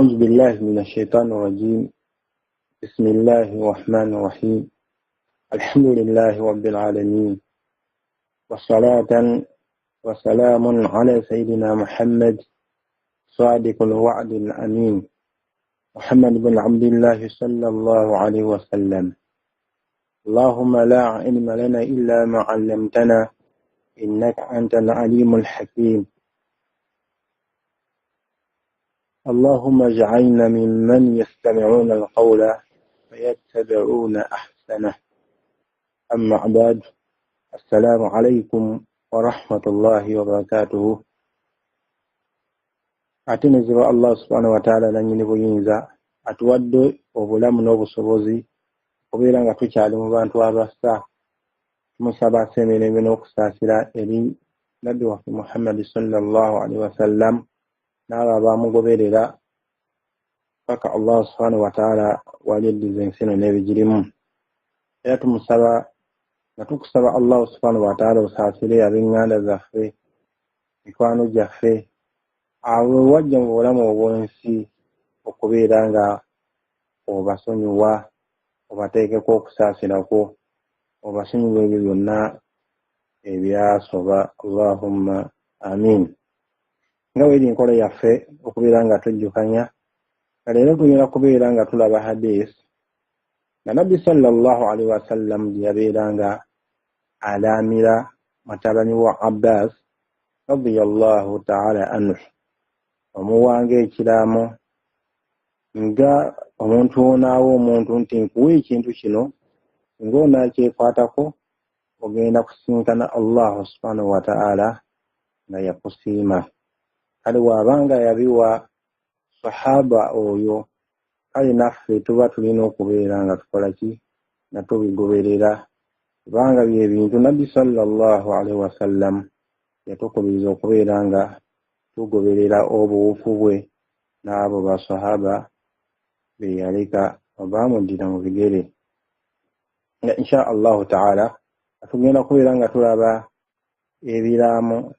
أعوذ بالله من الشيطان الرجيم. بسم الله الرحمن الرحيم. الحمد لله رب العالمين، والصلاة وسلام على سيدنا محمد صادق الوعد الأمين، محمد بن عبد الله صلى الله عليه وسلم. اللهم لا علم لنا إلا ما علمتنا إنك أنت العليم الحكيم. اللهم اجعلنا ممن يستمعون القول فيتبعون أحسنه. أما بعد، السلام عليكم ورحمة الله وبركاته. Atenezebwa Allah subhanahu wataala nannyini buyinza, atuwadde obulamu n'obusobozi okubeera nga tukyali mu bantu abassa. Tumusaba assa emirembe n'okusaasira eri nabbi waffe Muhammadi sallallahu alaihi wasallam n'abo abamugoberera paka Allah subhanahu wataala walyeddiza ensi eno n'ebigirimu. Era tumusaba nga tukusaba Allah subhanahu wataala osaasire ab'eŋŋanda zaffe, mikwano gyaffe, abo wajja mu bulamu obw'ensi okubeera nga obasonyiwa, obateekeko okusaasirako, obasonyiwa ebyo byonna ebyasoba. Allahumma amin. Nga bweri enkola yaffe okubeera nga tujjukanya, nga leero tugenda kubeera nga tulaba hadith nga nabbi sallallahu alaihi wasallam gye yabeera nga alaamira mutabani wa Abbas radiyallahu taala anhu, omuwanga ekiraamo nga omuntu onaawa omuntu nti nkuwa ekintu kino, singa onaakyekwatako ogenda kusinkana Allahu subhanahu wataala nga yakusiima. Kale bw'abanga yabiwa sahaba oyo, kale naffe tuba tulina okubeera nga tukola ki? Nga tubigoberera, kubanga bye bintu nabbi sallallahu alaihi wasallam yatukubiriza okubeera nga tugoberera obuwufu bwe n'abo basahaba be yaleka obamuddira mu bigere. Nga insha allahu taala tugenda kubeera nga tulaba ebiraamo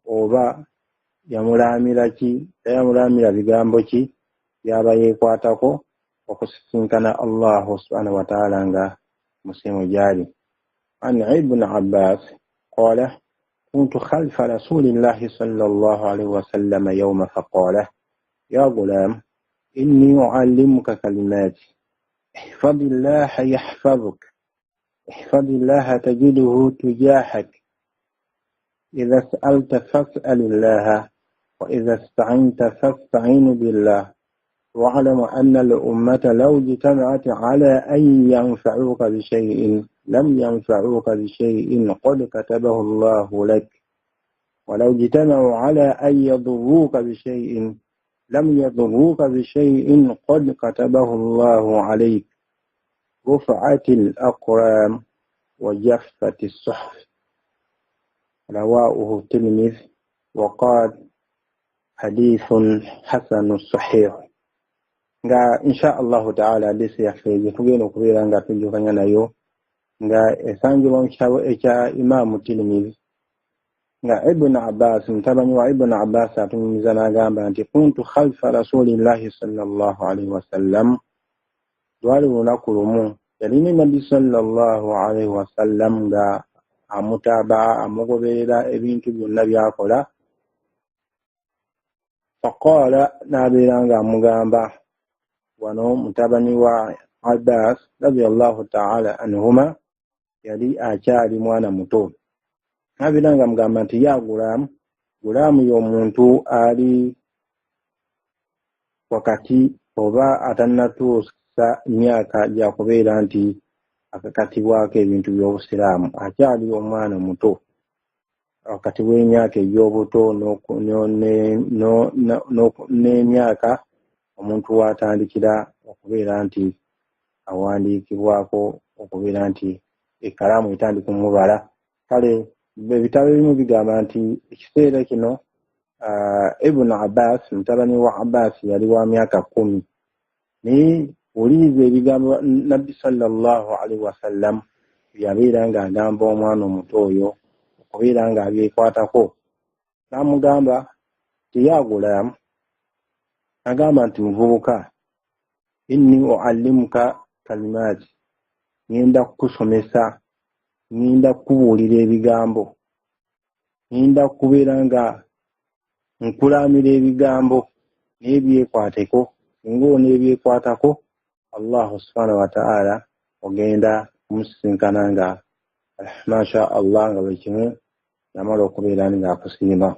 oba yamulaamira ki, yamulaamira bigambo ki byaba yeekwatako okusisinkana Allahu subhanahu wataala nga musiimu gy'ali. An Ibn Abbas qala kuntu khalfa rasulillahi sallallahu alaihi wasallama yawma faqala ya gulam inni uallimuka kalimat ihfadillaha yahfazuk ihfadillaha tajiduhu tujahak idha sa'alta fas'alillaha wa idha ista'anta fasta'in billah wa'lam anna al-ummata law ijtama'at 'ala an yanfa'uka bi shay'in lam yanfa'uka bi shay'in qad katabahu Allahu lak wa law ijtama'u 'ala an yadurruka bi shay'in lam yadurruka bi shay'in qad katabahu Allahu 'alayk. Rufi'atil aqlam wa jaffatis suhuf. Rawahu Tirmidhi wa qala hadithun hasanun sahih. Nga insha allahu taala hadisi yaffe gye tugenda okubeera nga tujjukanya nayo nga esangibwa mu kitabo ekya Imaamu Tirmidhi, nga Ibn Abbas, mutabani wa Ibn Abbas atunyumiza n'agamba nti kuntu khalfa rasulillahi sallallahu alaihi wasallam. Lwali lunaku lumu yali ne nabbi sallallahu alaihi wasallam nga amutaba, amugoberera ebintu byonna by'akola. Faqala, n'abeera nga amugamba wano mutabani wa Abbas radiyallahu taala anhuma yali akyali mwana muto, n'abeera nga amugamba nti ya gulaamu. Gulaamu y'omuntu ali wakati oba atannatuusa myaka gya kubeera nti akakatibwako ebintu by'obusiraamu, akyali omwana muto wakati w'emyaka egy'obuto n'emyaka omuntu w'atandikira okubeera nti awandiikibwako okubeera nti ekkalaamu etandika omubala. Kale ebitabo ebimu bigamba nti ekiseera kino Ibn Abbas, mutabani wa Abbas, yali wa myaka 10. Naye wuliriza ebigambo nabbi sallallahu alaihi wasallam yabeera ng'agamba omwana omuto oyo okubeera ng'abyekwatako. N'amugamba nti ya gulaamu, Agamba nti muvubuka, inni uallimuka kalimaati, ngenda kukusomesa, ngenda kukubuulira ebigambo, ngenda kubeera nga nkulaamira ebigambo n'ebyekwateko. Singa oneebyekwatako, Allahu subhanahu wataala ogenda kumusisinkana nga masha Allah, nga buli kimu namala okubeera nga akusiima.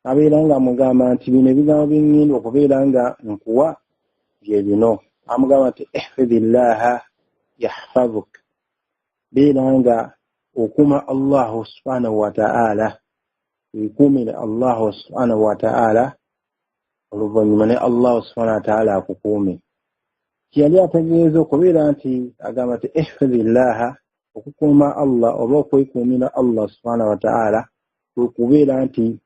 Abeera nga amugamba nti bino ebigambo byeŋŋenda okubeera nga nkuwa bye bino. Amugamba nti ihfidhi llaha yahfadhuk, beera nga okuuma Allahu subhanahu wataala, wekuumire Allahu subhanahu wataala, oluvannyuma ne Allahu subhanahu wataala akukuume. Kyeyali ategeeza okubeera nti agamba nti ihfidhi llaha, okukuuma Allah oba okwekuumira Allah subhanahu wataala kwe kubeera nti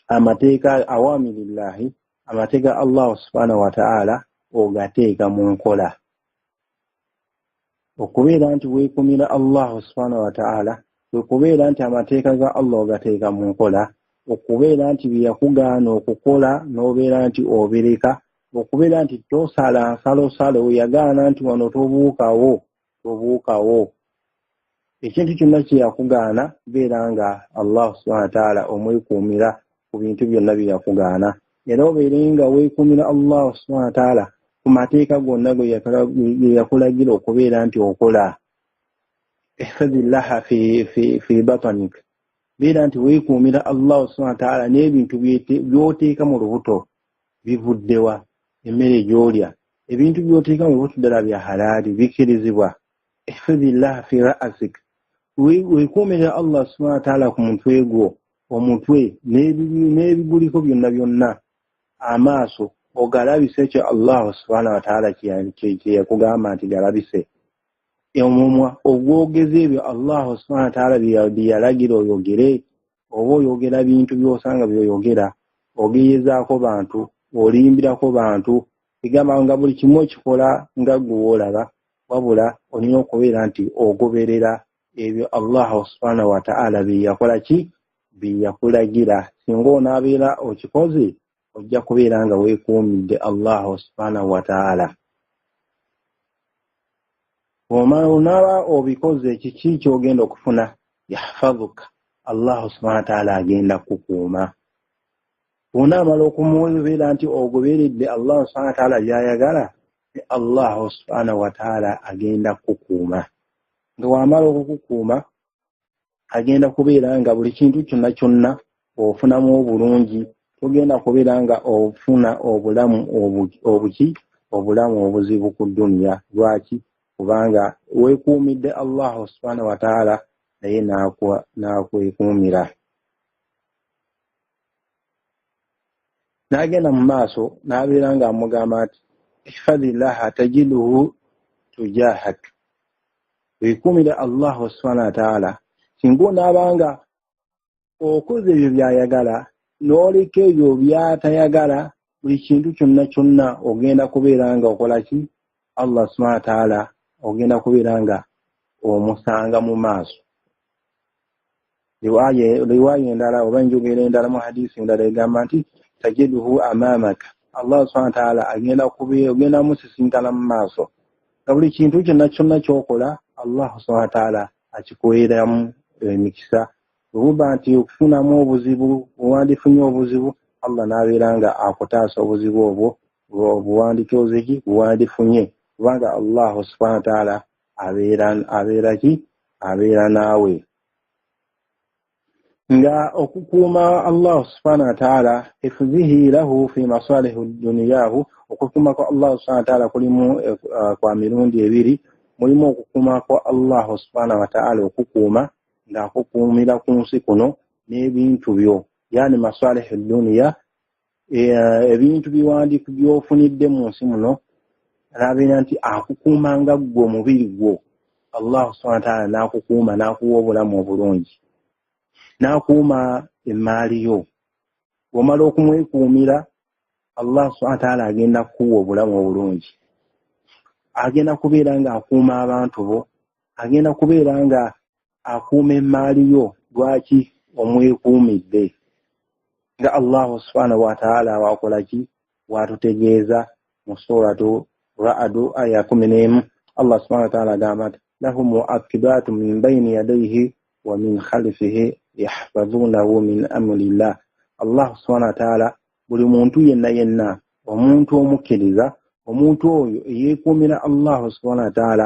amateeka awamirillahi, amateeka Allahu subhanahu wataala ogateeka mu nkola. Okubeera nti weekuumira Allahu subhanahu wataala kwe kubeera nti amateeka ga Allah ogateeka mu nkola, okubeera nti bye yakugaana okukola n'obeera nti obireka, okubeera nti tosala nsalosalo, yagaana nti wano tobuukawo, tobuukawo. Ekintu kyonna kye yakugaana, beera nga Allahu subhanahu wataala omwekuumira ku bintu byonna bye yakugaana, era obeere nga weekuumira Allahu subhanahu wataala ku mateeka gonna ge yakulagira okubeera nti okola. Ihfadhillaha fi batanik, beera nti weekuumira Allahu subhanahu wataala n'ebintu by'oteeka mu lubuto bivuddewa, emmere gy'olya, ebintu by'oteeka mu lubuto ddala bya halaali, bikkirizibwa. Ihfadhillaha fi ra'asik, weekuumira Allah subhanahu wataala ku mutwe gwo, omutwe n'ebiguliko byonna byonna, amaaso ogalabise ekyo Allahu subhanahu wataala kye yakugamba nti galabise, omumwa ogwogeza ebyo Allahu subhanahu wataala bye yalagira oyogere, oba oyogera bintu by'osanga by'oyogera, ogeyezaako bantu, olimbirako bantu, egamba nga buli kimu okikola nga ggwe woolaba, wabula olina okubeera nti ogoberera ebyo Allahu subhanahu wataala bye yakola ki, bye yakulagira. Singa onaabeera okikoze, ojja kubeera nga weekuumidde Allahu subhanahu wataala. Onaaba obikoze, kiki ky'ogenda okufuna? Yahfadhuka, Allahu subhanahu wataala agenda kukuuma. Bw'onaamala okumubeera nti ogoberedde Allahu subhanahu wataala by'ayagala, ne Allahu subhanahu wataala agenda kukuuma. Nga wamala okukukuuma, agenda kubeera nga buli kintu kyonna kyonna ofunamu obulungi, togenda kubeera nga ofuna obulamu obuki, obulamu obuzibu ku duniya. Lwaki? Kubanga weekuumidde Allahu subhanahu wataala, naye n'akwekuumira. N'agenda mu maaso n'abeera ng'amugamba nti ihfadhillaha tajiduhu tujahak, weekuumire Allahu subhanahu wataala. Singa onaabanga okoze ebyo by'ayagala n'oleka ebyo by'atayagala, buli kintu kyonna kyonna ogenda kubeera nga okola ki? Allah subhanahu wataala ogenda kubeera nga omusanga mu maaso. Riwaaya endala oba enjogera endala mu hadisi endala egamba nti tajiduhu amamaka, Allah subhanahu wataala agenda kubeera ogenda musisinkana mu maaso, nga buli kintu kyonna kyonna ky'okola Allah subhanahu wataala akikuweeramu emikisa. Bwe nti okufunamu obuzibu, bwewandifunye obuzibu, Allah n'abeera nga akutaasa obuzibu obwo buwandikyoze ki buwandifunye, kubanga Allahu subhanahu wataala abeera ki, abeera naawe. Nga okukuuma Allahu subhanahu wataala, hifdhihi lahu fi masalihi duniyahu, okukuuma kwa Allahu subhanahu wataala kulimu kwa mirundi ebiri. Mulimu okukuuma kwa Allahu subhanahu wataala, okukuuma ng'akukuumira ku nsi kuno n'ebintu byo, yani masalihi duniya, ebintu biwandiiko by'ofunidde mu nsi muno, n'abeera nti akukuuma nga ggwe omubiri gwo. Allahu subhanahu wataala n'akukuuma, n'akuwa obulamu obulungi, n'akuuma emmaali yo. Bw'omala okumwekuumira, Allah subhanahu wataala agenda kukuwa obulamu obulungi, agenda kubeera ng'akuuma abantu bo, agenda kubeera nga akuuma emmaali yo. Lwaki omwekuumidde? Nga Allahu subhanahu wataala wakola ki, watutegeeza mu suratu Ra'du aya 11. Allah subhanahu wa ta'ala agamba nti lahu mu'aqibatu min bayni yadayhi wa min khalfihi yahfazunahu min amrillah. Allah subhanahu wa ta'ala buli muntu yenna yenna, omuntu omukkiriza, omuntu oyo eyeekuumira Allah subhanahu wa ta'ala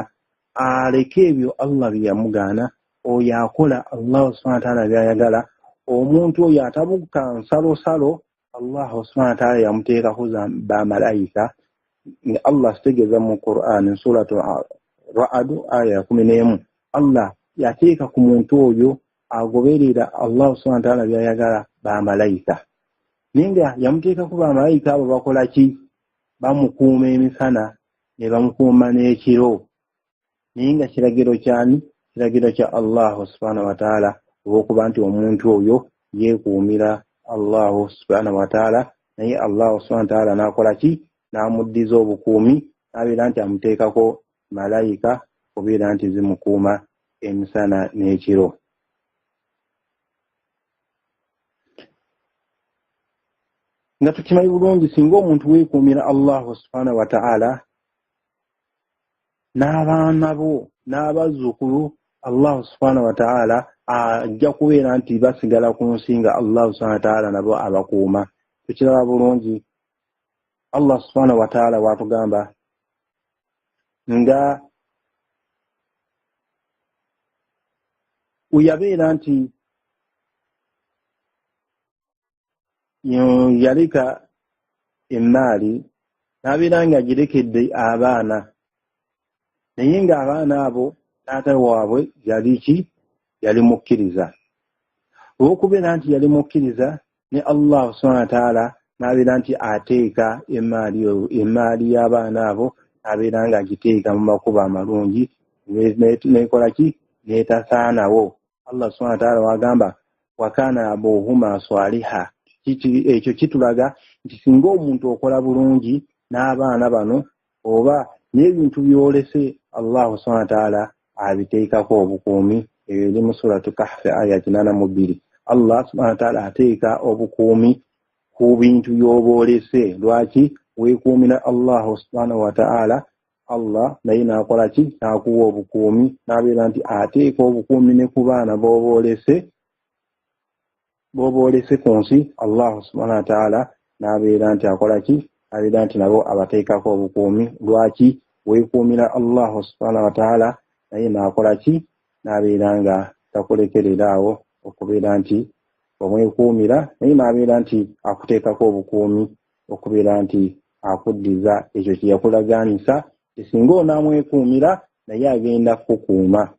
aleke ebyo Allah bye yamugaana, oyo akola Allah subhanahu wa ta'ala by'ayagala, omuntu oyo atabuka nsalosalo Allah subhanahu wa ta'ala yamuteekako bamalayika. Allah sitegeeza mu Qur'an suratu Ra'd aya 11, Allah yateeka ku muntu oyo agoberera Allah subhanahu wa ta'ala by'ayagala bamalayika, naye nga yamuteekako bamalayika abo bakola ki? Bamukuuma emisana ne bamukuuma n'ekiro. Naye nga kiragiro kyani? Kiragiro kya Allah subhanahu wa ta'ala, olw'okuba nti omuntu oyo yeekuumira Allah subhanahu wa ta'ala, naye Allah subhanahu wa ta'ala n'akola ki? N'amuddiza obukuumi, n'abeera nti amuteekako malayika obeera nti zimukuuma emisana n'ekiro. Nga tukimanyi bulungi, singa omuntu weekuumira Allah subhanahu wa ta'ala n'abaana bo n'abazzukulu, Allah subhanahu wa ta'ala ajja kubeera nti basigala ku nsi nga Allah subhanahu wa ta'ala nabo abakuuma. Tukiraba bulungi Allah subhanahu wa ta'ala watugamba nga uyabeera nti yaleka emmaali n'abeera nga agirekedde abaana, naye ng'abaana abo taata waabwe yali ki? Yali mukkiriza. Olw'okubeera nti yali mukkiriza, ne Allah subhanahu wa ta'ala n'abeera nti ateeka emmaali y'abaana abo n'abeera ng'agiteeka mu makubo amalungi, nekola ki? N'etasaanawo. Allah subhanahu wa ta'ala wagamba wakana abuhuma swaliha. Ekyo kitulaga nti singa omuntu okola bulungi n'abaana bano oba n'ebintu by'olese, Allah subhanahu wa ta'ala abiteekako obukuumi. Eyo eri mu suratu Kahfi aya 82. Allah subhanahu wa ta'ala ateeka obukuumi ku bintu by'oba olese. Lwaki? Weekuumira Allah subhanahu wa ta'ala, Allah naye n'akola ki? N'akuwa obukuumi, n'abeera nti ateeka obukuumi ne ku baana b'oba olese ku nsi. Allah subhanahu wa ta'ala n'abeera nti akola ki? Abeera nti nabo abateekako obukuumi. Lwaki? Weekuumira Allah subhanahu wa ta'ala, naye n'akola ki? N'abeera nga takulekerera awo okubeera nti omwekuumira, naye n'abeera nti akuteekako obukuumi okubeera nti akuddiza ekyo kye yakulagaanyisa. Singa onaamwekuumira, naye agenda kukuuma.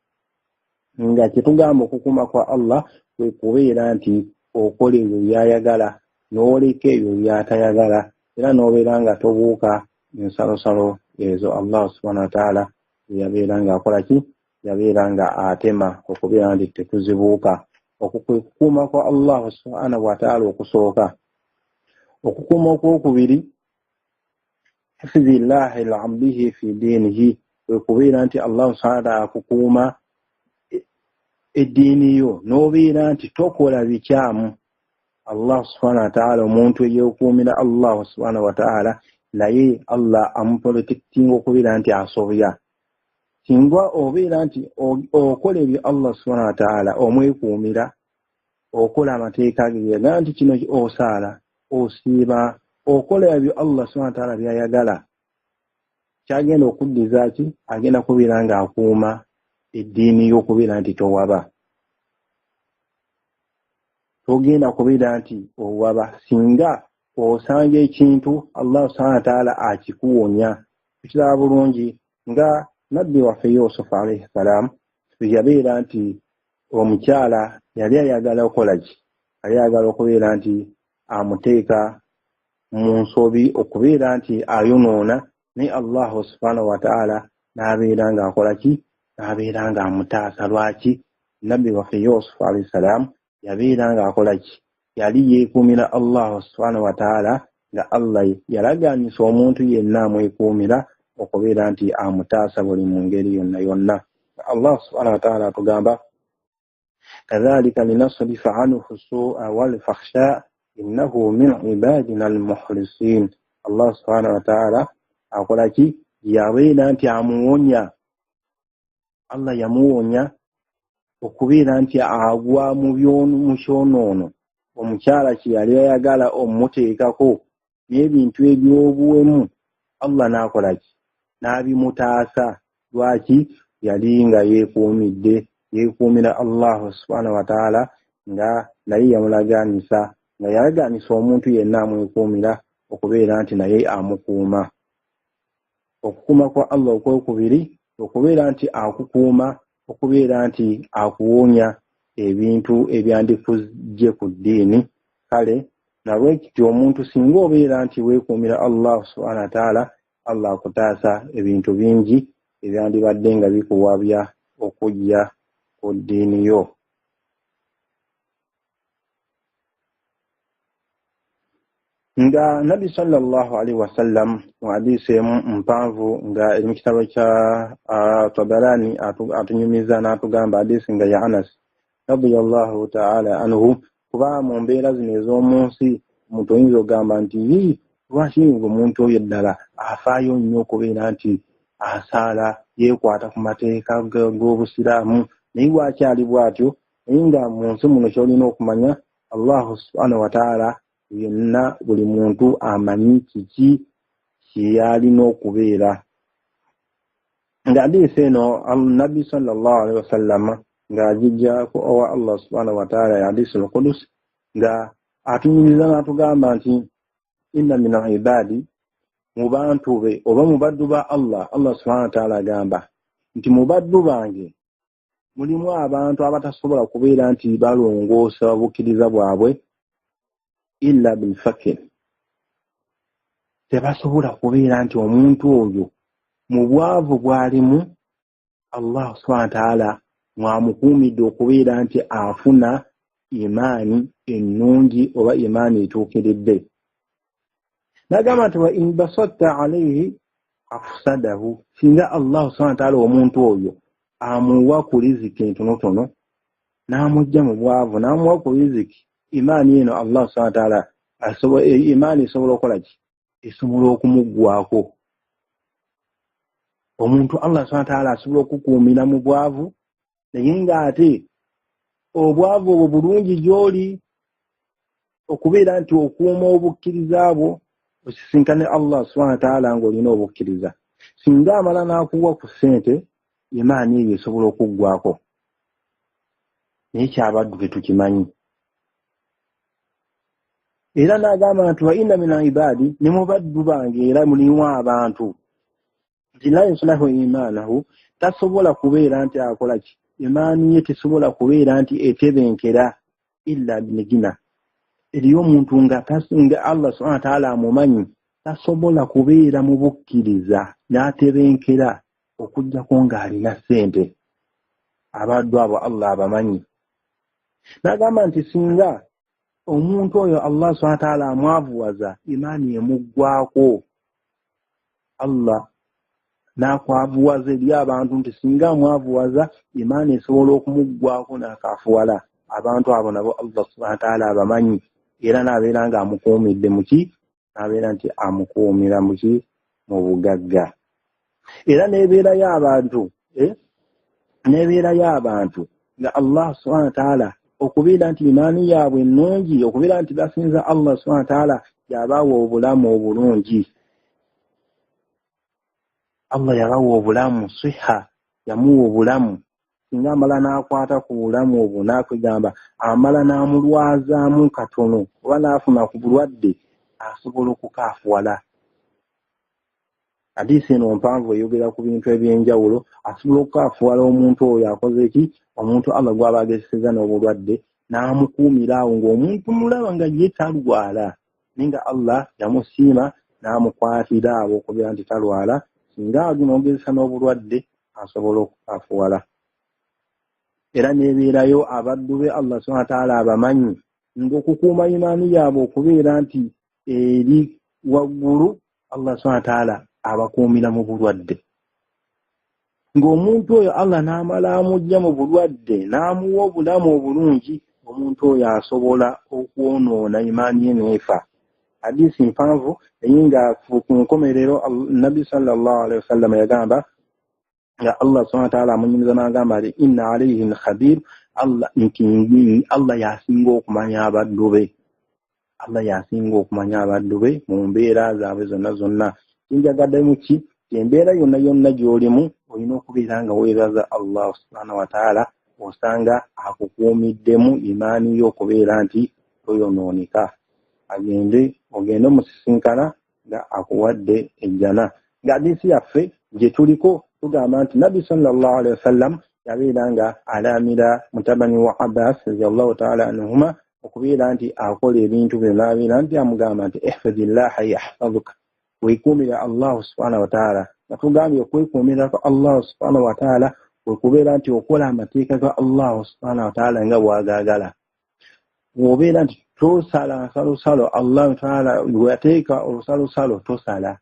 Nga kyetugamba okukuuma kwa Allah kwe kubeera nti okola ebyo by'ayagala n'oleka ebyo by'atayagala, era n'obeera nga tobuuka ensalosalo ezo Allah subhanahu wa ta'ala yabeera ng'akola ki? Yabeera nga atema okubeera nti tetuzibuuka. Okwo kwe kukuuma kwa Allah subhanahu wa ta'ala okusooka. Okukuuma okwokubiri, hifizillahi liabdihi fi diinihi, kwe kubeera nti Allah subhanahu wa ta'ala akukuuma eddiini yo n'obeera nti tokola bikyamu. Allah subhanahu wa ta'ala omuntu eyeekuumira Allah subhanahu wa ta'ala, naye Allah amuprotectinga okubeera nti asobya. Singa obeera nti okola ebyo Allah subhanahu wa ta'ala omwekuumira, okola amateeka ge, yagaa nti kino osaala, osiiba, okola ebyo Allah subhanahu wa ta'ala by'ayagala, kyagenda okuddiza ki? Agenda kubeera ng'akuuma eddiini y'okubeera nti towaba. Togenda kubeera nti owaba. Singa osanga ekintu Allah subhanahu wa ta'ala akikuwonya. Tukiraba bulungi nga nabbi waffe Yusufu alayhi salam yabeera nti omukyala yali ayagala okukola ki? Yali ayagala okubeera nti amuteeka mu nsobi okubeera nti ayonoona, naye Allah subhanahu wa ta'ala n'abeera ng'akola ki? N'abeera ng'amutaasa. Lwaki? Nabbi waffe Yusufu alayhi salam yabeera ng'akola ki? Yali yeekuumira Allah subhanahu wa ta'ala, nga Allah yalagaanyisa omuntu yenna amwekuumira okubeera nti amutaasa buli mu ngeri yonna yonna. Allah subhanahu wa ta'ala atugamba kadhalika linasrifa anhu su'a wal fahsha innahu min ibadina al-mukhlisin. Allah subhanahu wataala akola ki? Yabeera nti amuwonya. Allah yamuwonya okubeera nti agwa mu kyonoono omukyala kye yali ayagala omuteekako n'ebintu eby'obuwemu, Allah n'akola ki? N'abimutaasa. Lwaki? Yali nga yeekuumidde, yeekuumira Allahu subhanahu wataala, nga naye yamulagaanyisa, nga yalagaanyisa omuntu yenna amwekuumira okubeera nti naye amukuuma. Okukuuma kwa Allah okwokubiri okubeera nti akukuuma okubeera nti akuwonya ebintu ebyandikujje ku ddiini. Kale nalwekityo omuntu singa obeera nti weekuumira Allah subhanahu wataala, Allah akutaasa ebintu bingi ebyandibadde nga bikuwabya okujja ku ddiini yo. Nga Nabbi sallallahu alaihi wasallam mu hadisi emu mpanvu nga eri mu kitabo kya Tabarani atunyumiza n'atugamba, hadisi nga ya Anas radiyallahu taala anhu, kuba mu mbeera zino ez'omu nsi omuntu oyinza okugamba nti yii, lwaki omuntu oyo ddala afaayo nnyo okubeera nti asaala, yeekwata ku mateeka g'Obusiraamu, naye lwaki ali bw'atyo? Naye nga mu nsi muno ky'olina okumanya, Allahu subhanahu wataala yenna buli muntu amanyi kiki kyeyalina okubeera. Nga hadiisi eno Nabbi sallallahu alaihi wasallam ng'agijja ku owa Allah subhanahu wataala, ya hadiisi al-Qudus, nga atunyumiza n'atugamba nti inna min ibadi, mu bantu be oba mu baddu ba Allah, Allah subhanahu wataala agamba nti mu baddu bange mulimu abantu abatasobola kubeera nti balongoosa obukkiriza bwabwe illa bilfakir, tebasobola kubeera nti omuntu oyo mu bwavu bw'alimu Allah subhanahu wataala mwamukuumidde okubeera nti afuna imaani ennungi oba imaani etuukiridde. N'agamba nti wa in basatta alaihi afsadahu, singa Allah subhanahu wataala omuntu oyo amuwa ku riziki entonotono n'amugja mu bwavu n'amuwa ku riziki, imaani eno Allah subhanahu wataala imaani esobola okukola ki? Esobola okumuggwako. Omuntu Allah subhanahu wataala asobola okukuumira mu bwavu, naye ng'ate obwavu obwo bulungi gy'oli okubeera nti okuuma obukkiriza bwo osisinkane Allah subhanahu wataala ng'olina obukkiriza. Singa amala n'akuwa ku ssente, imaani eyo esobola okuggwako, naye kyabaddu tetukimanyi. Era n'agamba nti wa inna min ibaadi, ne mu baddu bange era mulimu abantu nti la yusulahu imaanahu, tasobola kubeera nti akola ki? Imaani ye tesobola kubeera nti etebenkera illa binigina. Eriyo omuntu nga Allah subhanahu wataala amumanyi tasobola kubeera mu bukkiriza n'atebenkera okuggyako ng'alina ssente. Abaddu abo Allah abamanyi. N'agamba nti singa omuntu oyo Allah subhanahu wataala amwavuwaza, imaani emuggwako. Allah n'akwavuwaza eri abantu nti singa amwavuwaza imaani esobola okumuggwako n'akaafuwala. Abantu abo nabo Allah subhanahu wataala abamanyi, era n'abeera nga amukuumidde muki? N'abeera nti amukuumira muki? Mu bugagga. Era n'ebeerayo abantu n'ebeerayo abantu nga Allah subhanahu wataala okubeera nti imaani yaabwe ennungi, okubeera nti basinza Allah subhanahu wataala, yabawa obulamu obulungi. Allah yabawa obulamu siha, yamuwa obulamu. Singa amala n'akwata ku bulamu obwo n'akwegamba amala n'amulwazaamu katono oba n'afuna ku bulwadde, asobola okukaafuwala. Hadiisi eno mpanvu eyogera ku bintu eby'enjawulo. Asobola okukaafuwala omuntu oyo akoze ki? Omuntu Allah gw'aba agezesezza n'obulwadde n'amukuumira awo ng'omuntu mulaba nga ye talwala, naye nga Allah yamusiima n'amukwatira awo okubeera nti talwala. Singa agimwogezesa n'obulwadde asobola okukaafuwala. Era n'ebeerayo abaddu be Allah subhanahu wataala abamanyi ng'okukuuma imaani yaabwe okubeera nti eri waggulu, Allah subhanahu wataala abakuumira mu bulwadde. Ng'omuntu oyo Allah n'amala amugja mu bulwadde n'amuwa obulamu obulungi, omuntu oyo asobola okwonoona imaani ye n'efa. Hadisi mpanvu, naye nga ku nkomerero Nabbi sallallahu alaihi wasallam yagamba nga Allah subhanahu wa ta'ala amunyumiza n'agamba nti inna alayhi lkhabir, Allah nti Allah yasinga okumanya abaddu be, Allah yasinga okumanya abaddu be mu mbeera zaabwe zonna zonna. Kinjagaddemu ki? Embeera yonna yonna gy'olimu olina okubeera nga weebaza Allah subhanahu wa ta'ala, osanga akukuumiddemu imaani yo okubeera nti toyonooneka, agende ogende omusisinkana nga akuwadde ejjana. Nga hadisi yaffe gye tuliko tugamba nti Nabbi sallallahu alaihi wasallam yabeera nga alaamira mutabani wa Abbas radiallahu taala anhuma okubeera nti akola ebintu bino, n'abeera nti amugamba nti ihfazillaha yahfazuka, weekuumira Allahu subhanahu wataala. Nga tugambye okwekuumirako Allahu subhanahu wataala kwekubeera nti okola amateeka ga Allahu subhanahu wataala nga bw'agaagala, bw'obeera nti tosala nsalosalo Allahu taala bweyateeka olusalosalo tosala,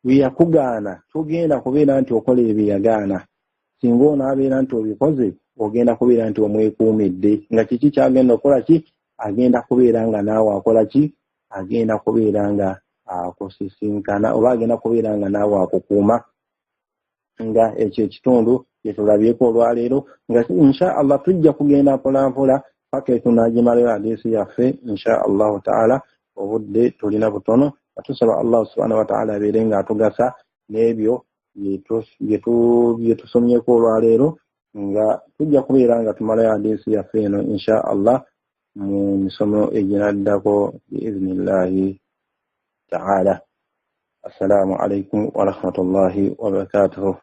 bwe yakugaana togenda kubeera nti okola ebyo yagaana. Singa onaabeera nti obikoze, ogenda kubeera nti omwekuumidde. Nga kiki kyagenda okukola? Ki agenda kubeera nga naawe akola ki? Agenda kubeera nga akusisinkana oba agenda kubeera nga naawe akukuuma. Nga ekyo ekitundu kyetulabyeko olwaleero, nga insha Allah tujja kugenda mpolampola paka etunagimalayo hadisi yaffe insha Allahu taala. Obudde tulina butono, tusaba Allah subhanahu wataala abeere nga atugasa n'ebyo bye tusomyeko olwaleero. Nga tujja kubeera nga tumalayo hadisi yaffe eno insha Allah mu misomo eginaddako biiznillahi taala. Assalamu alaikum warahmatullahi wabarakatuhu.